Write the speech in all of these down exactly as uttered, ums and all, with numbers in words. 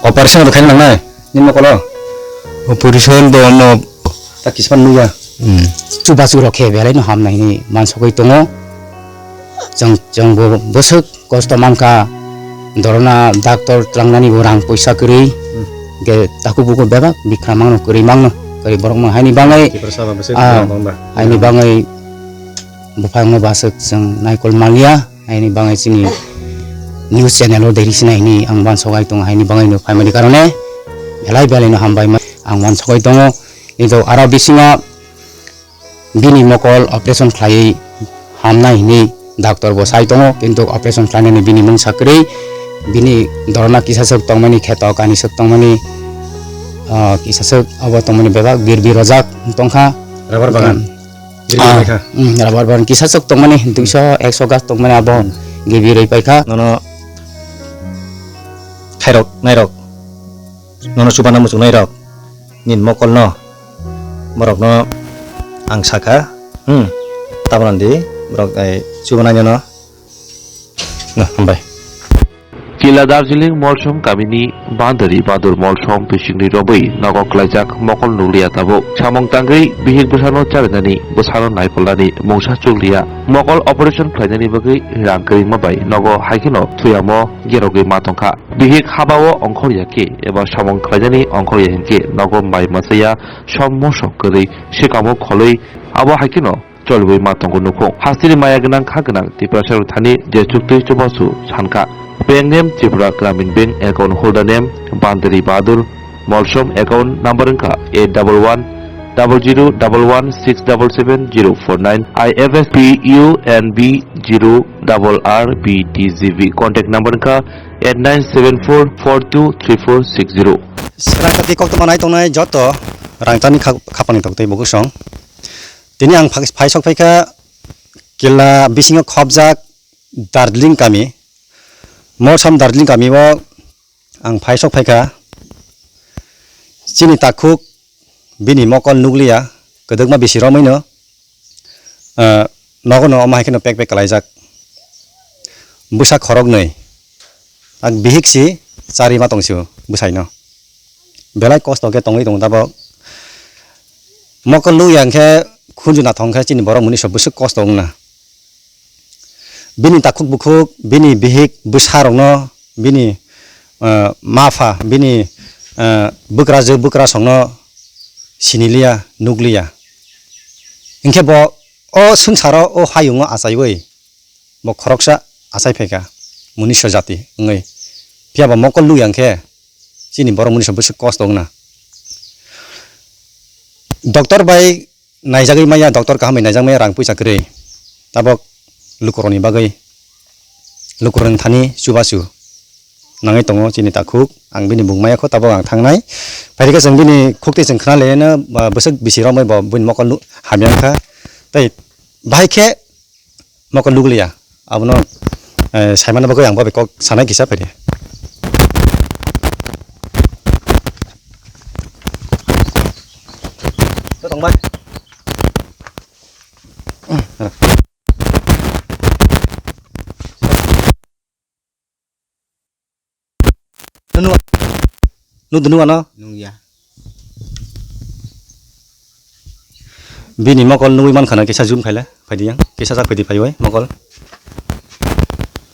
Operation rok khaina nangnai, nini mokolo? Operation bo no. Ta kisman nukya. Hmm. Chubachu rok khe belai no hamnai hinwi mansogwi tongo. Chwng, chwng bo bwswk kosto mankha, dorona doctor twlangnani bo rang poisa kwrwi. Hmm. Ge takhuk bukhuk bebak bikha mangno kwrwi mangno. Kwrwi borok no haini bangwi, Tiprasa ba bwswk ah, kwrwi mangba. Haini bangwi buphangno bwswk chwng naikol manliya. Haini bangwi chini news channel o deri sinai hini ang uansuk ai tongo, haini bangwi no phaimani karone belai belai no hambai ma ang uansuk ai tongo. Kintu aro bisingo bini mokol operation khlaiwi hamnai hini doctor bo sai tongo, kintu operation khlainani bini mungsa kwrwi, bini dorona kisa swk tongmani, kheto kani swk tongmani, ah, kisa swk abo tongmani bebak bir bir rojak tongkha. Rubber bagan. Hmm. Giri Ah, paikha. Hmm, rubber bagan kisa swk tongmani, duiso, ekso gach tongmani abo Hmm. gibi rwi paikha. Nono khairok, nairok, nono chubana muchung nairok, nini mokolno, borokno ang sakha, hmm, tabra di, borok, eh, chubana nyono. No, hambai. Kila Darjeeling Molsom kamini Bandari Badur Molsom bisingni romwi nogo kwlaijak mokol nukliya tabuk. Samung tangwi bihik bwsano charinani, bwsano naikolnani mungsa chukliya. Mokol operation khlainani bagwi rang kwrwngma bai nogo haikheno thuyamo gerogwi ma tongkha. Bihik habao ongkhorya khe eba samung khlainani ongkhorya hinkhe nogo mai machaya som mosok kwrwi swkamo kholwi abo haikheno choliwi ma tongo nukhung. Hasteni maya gwnang kha gwnang Tiprasa rok thani je chuktwi chubachu sankha. Bank name Tripura Gramin Bank, account holder name Bandari Bahadur Molsom, account number wngkha eight double one double zero double one six double seven zero four nine, I F S P U N B zero double R B D G B, contact number wngkha eight nine seven four four two three four six zero. Srang sakti koktwma nai tongnai joto rangchakni khap-, khapangni toktwi bo kwsong. Tini ang phai-, phai sok phaikha Killa bisingo khopjak Darjeeling kami. Molsom Darjeeling kami o ang phai sok phaikha. Chini takhuk bini mokol nukliya, kwdwkma bisi romwi no, ah, nogo no omo hai kheno pek pek kwlaijak. Bwsa khoroknwi. Ang bihik si chari ma tong sio bwsai no. Belai kosto khe tongwi tongo tabok. Mokol nukya hwnkhe khunju nathok hwnkhe chini borok mwnwi so bwswk kosto wngna. Bini takhuk bukhuk, bini bihik bwsa rokno, bini, eh, mapha, bini, eh, bwkrajwk bwkrasongno siniliya, nukliya. Hinkhe bo o swngcharo o hayungo achaiwi bo khoroksa achai phaikha, mwnwi so jati wngwi. Phiya bo mokol nukya hwnkhe chini borok mwnwi so bwswk kosto wngna. Doctor bai naijagwi maya, doctor kaham bai naijak maya, rang puisa kwrwi. Tabok lukurokni bagwi, lukurokni thani chubachu nangwi tongo chini takhuk. Ang bini bung maya kho, tabok ang thangnai. Phaikhe chwng bini khukti chwng khna leno, ba, bwswk bisi romwi bo bini mokol nu-, hamya wngkha. Tei bahai khe mokol nukliya. Abono, eh, saimano bagwi ang bo bai kok sanai kisa phaidi. To tongbai. Nunu, nu dunu ano? Nungya. Bini mokol nugwi mankha na kisa zoom khaile, phaidi yang, kisa jak phaidi phaiwi mokol.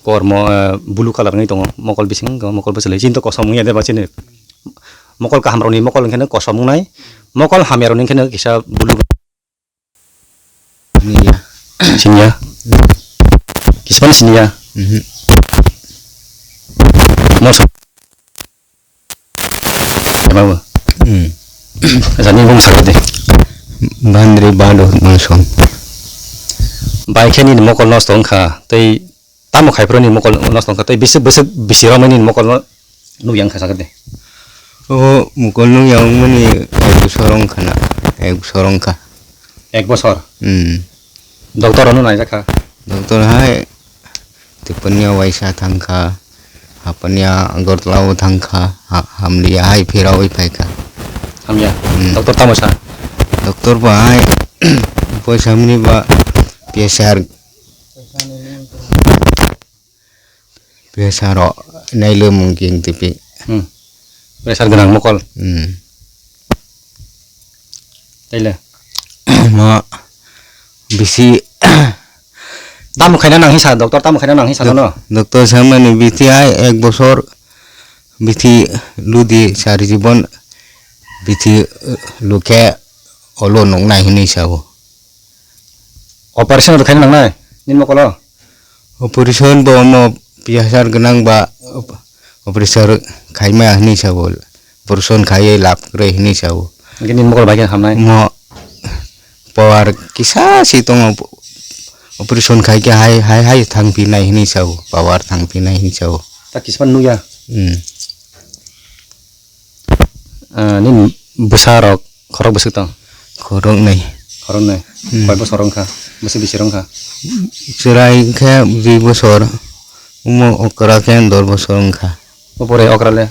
Kormo, eh, blue colour wngwi tongo, mokol bising, mokol bwswlwi. Chini to kosom wngya de ba chini. Mokol kaham rokni mokol wngkheno kosom wngnai, mokol hamya rokni wngkheno kisa blue. Siniya. Siniya? Kismani siniya? Mhm. Mosok. Babu. Hmm. Jani bung sakde. Bandri Bahadur Molsom. Bai khe nini mokol nosto wngkha, tei tamo khai phuru nini mokol nosto wngkha, tei bisi bwswk bisi romwi nini mokol no nukya wngkha sakde. O mokol nukya wngmani ek bosor wngkha na, ek bosor wngkha. Ek bosor? Hmm. Doctor ano naijakha? Doctor hai Tipania waisa thangkha, hapania Agartala o thangkha, ha-, hamliya hai phirawi phaikha. Hamya? Hmm. Doctor tamo sa? Doctor ba hai poisa mani ba P S R. Pressure rok nailwmung king tipi. Hmm. Pressure gwnang mokol. Hmm. Taile? Mo bisi tamo khaina nang hisa, doctor tamo khaina nang hisa no? Doctor samani bithi ai ek bosor bithi ludi sari jibon bithi, eh, lukhe olo nuknai hinwi sao. Operation rw khaina nangnai nini mokolo? Operation bo omo pressure gwnang ba op-, operation khaima hinwi sao. Operation khaiwi lab kwrwi hinwi sao. Hwnkhe nini mokol bai khe hamnai? Omo power kisa si tongo, operation khai khe hai, hai, hai thang phinai hinwi sao, power thang phinai hinwi sao. Ta kisa phano nukya? Hmm. Ah, nini bwsa rok khorok bwswk tong? Khoroknwi. Khoroknwi? Hmm. Koi bosor wngkha? Bwswk bisi wngkha? Chwrai khe dui bosor, omo okra khe dos bosor wngkha. O pore okra le?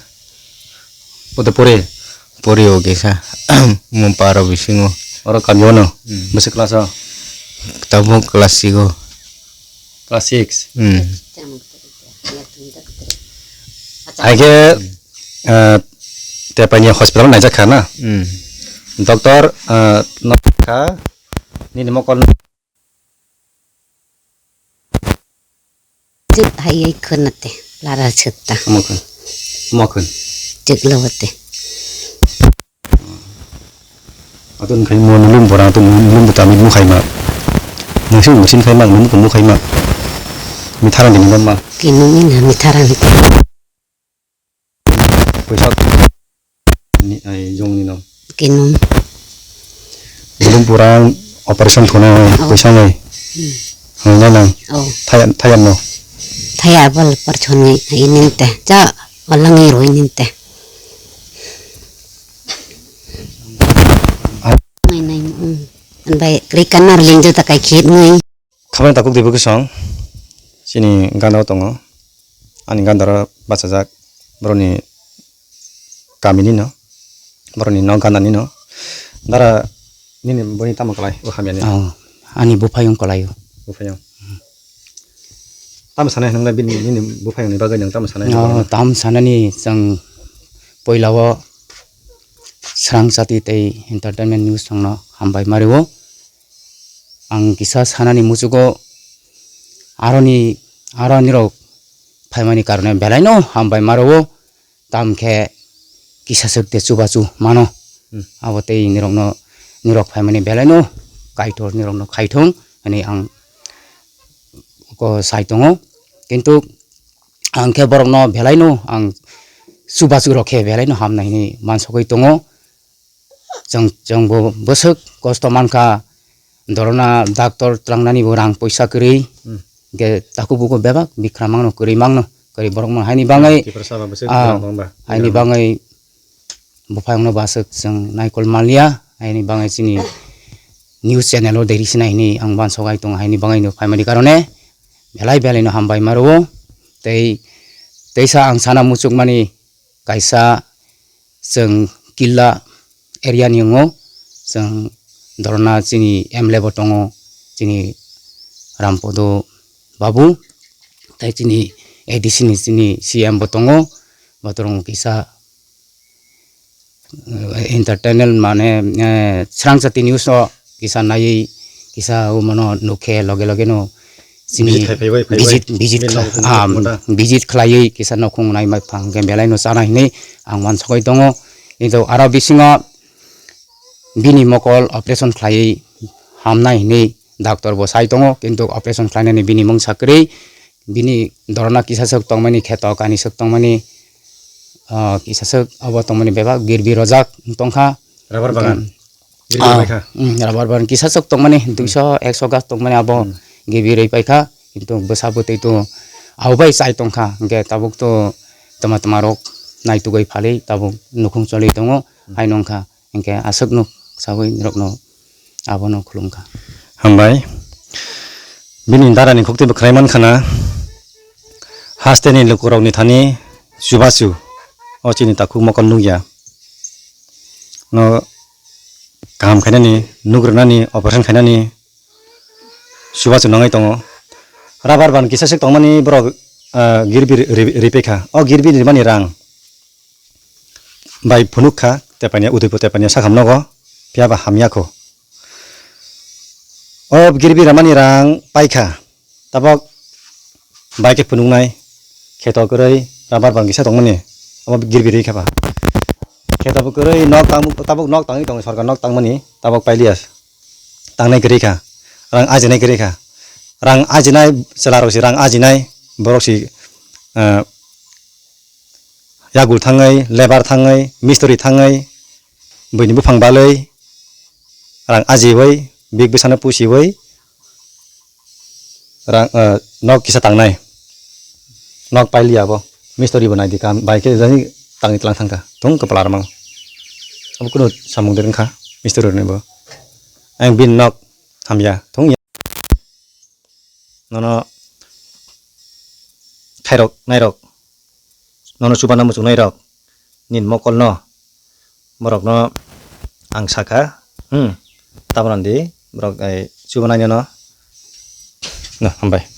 Pote pore? Pore o kisa. Omo paro bisingo. Oro kami o no? Hmm. Bwswk class o? Tabuk class six o. Class six? Hmm. Hai khe, eh, Tepani hospital naijak kha na? Hmm. Doctor, eh, no kha, nini mokol no. Chwk hai khwna te, lara chwk ta. Omo khwna. Omo khwna. Chwk lo te. Ato nung khai mo nulung bora ato nulung bwtami mung khai ma. Nung sing musin khai ma, nung mukhung mung khai ma. Mitharang ni nang ma. Kinung ni na mitharang. Poisa ni ai jong ni no. Kinung. Nulung bora operation khona poisa ngai. Hmm. Hwnwi nang. Oh. Thaya, thaya mo. Thaya bal par chhon ngai, ngai ning te. Cha, walang ngai roi ning te. Ngai nai, mm. Bai, kri kanar ling jo ta kai khit ngai. Khamani takuk dibu kusong. Chini ganda o tongo. Ani ganda ro bachajak. Boroni kamini no. Boroni no ganda ni no. Dara nini boni tamo kalai, o hamya ni? Oh, ani buphayung kalai o. Buphayung. Tamo sanai nang bini, nini buphayung ni bagwi nang tamo sanai? Oh, tamo sanani chwng poila o Srang Chati tei Entertainment News songno hambai mario. Ang kisa sanani muchugo aroni, aroni rok phaimani karone belai no hambai mario. Tam khe kisa swk de chubachu mano. Hmm. Abo tei nirokno, nirok phaimani belai no Kaitor nirokno khaithung hwnwi ang ko sai tongo. Kintu ang khe borokno belai no ang chubachu rok khe belai no hamnai hwnwi mansogwi tongo. Chwng, chwng bo bwswk kosto mankha, dorona doctor twlangnani bo rang poisa kwrwi, hmm, hwnkhe takhuk bukhuk bebak bikra mangno, kwrwi mangno, kwrwi borok mangno. Haini bangwi, Tiprasa ba bwswk ah, kwrwi mangba. Haini bangwi buphayungno bwswk chwng naikol manliya, haini bangwi chini news channel o deri sinai hwnwi ang uansuk ai tongo, haini bangwino phaimani karone belai belaino hambai ma rwo. Tei teisa ang sana muchukmani kaisa chwng Killa area ni wngo, chwng dorona chini M L A bo tongo, chini Rampodo Babu, tei chini A D C ni chini C M bo tongo, bo tongo kisa, eh, entertainment mane, eh, Srangchati news o kisa naiwi kisa o mano nukhe loge loge no chini visit khai phaibai, phaibai. Visit, visit kha-, ah, visit khlaiwi kisa nokhung nai ma phang khe belai no chana hinwi ang uansugwi tongo. Kintu aro bisingo bini mokol operation khlaiwi hamnai hinwi doctor bo sai tongo, kintu operation khlainani bini mung sa kwrwi, bini dorona kisa swk tongmani, kheto kani swk tongmani, ah, kisa swk abo tongmani bebak girbi rojak tongkha. Rubber bagan. Girbi ah, rwbaikha. Mm, rubber bagan kisa swk tongmani, hmm, duiso ekso gach tongmani abo, hmm, girbi rwi paikha, kintu bwsa bwtwi to abo bai chai tongkha, hwnkhe tabuk to twma twma rok naitugwi phalwi tabuk nukhung choli tongo, hmm, hai nongkha, hwnkhe aswkno sawi norokno abono khulumkha. Hambai. Bini darani khukti bwkhlai mankha na, hasteni lukurokni thani chubachu o chini takhuk mokol nukya. No kaham khainani, nuk rwnani, operation khainani chubachu nangwi tongo. Rubber ban kisa swk tongmani borok, ah, girbi ri-, ri-, ripaikha. O girbi rimani rang bai phunuk kha, tepania Udaipur tepania sakham nogo, phiya ba hamya kho. O girbi ramani rang paikha, tabok bai khe phunuknai, kheto kwrwi rubber bang kisa tongmani, abo girbi rwi kha ba. Kheto bo kwrwi nok tang, tabok nok tangwi tongo, sorkar nok tangmani, tabok pailiya. Tangnai kwrwi kha, rang ajinai kwrwi kha. Rang ajinai, chwlarok si rang ajinai, borok si, ah, yagul thangwi, lebar thangwi, mistri thangwi, buini buphang balwi, rang ajiwi, bik bwsano pusiwi, rang, ah, nok kisa tangnai. Nok pailiya bo, mistri bo naidi kam, bai khe jani tangwi tlang thangkha, thung kwpla rwmang. Abo kunu samung de wngkha, mistri rwni bo. Ang bini nok hamya, thung ya. Nono khairok nairok, nono chubana muchung nairok, nini mokolno, borokno ang sakha, hmm, tabra di, borok, eh, chubanai nono. No, hambai.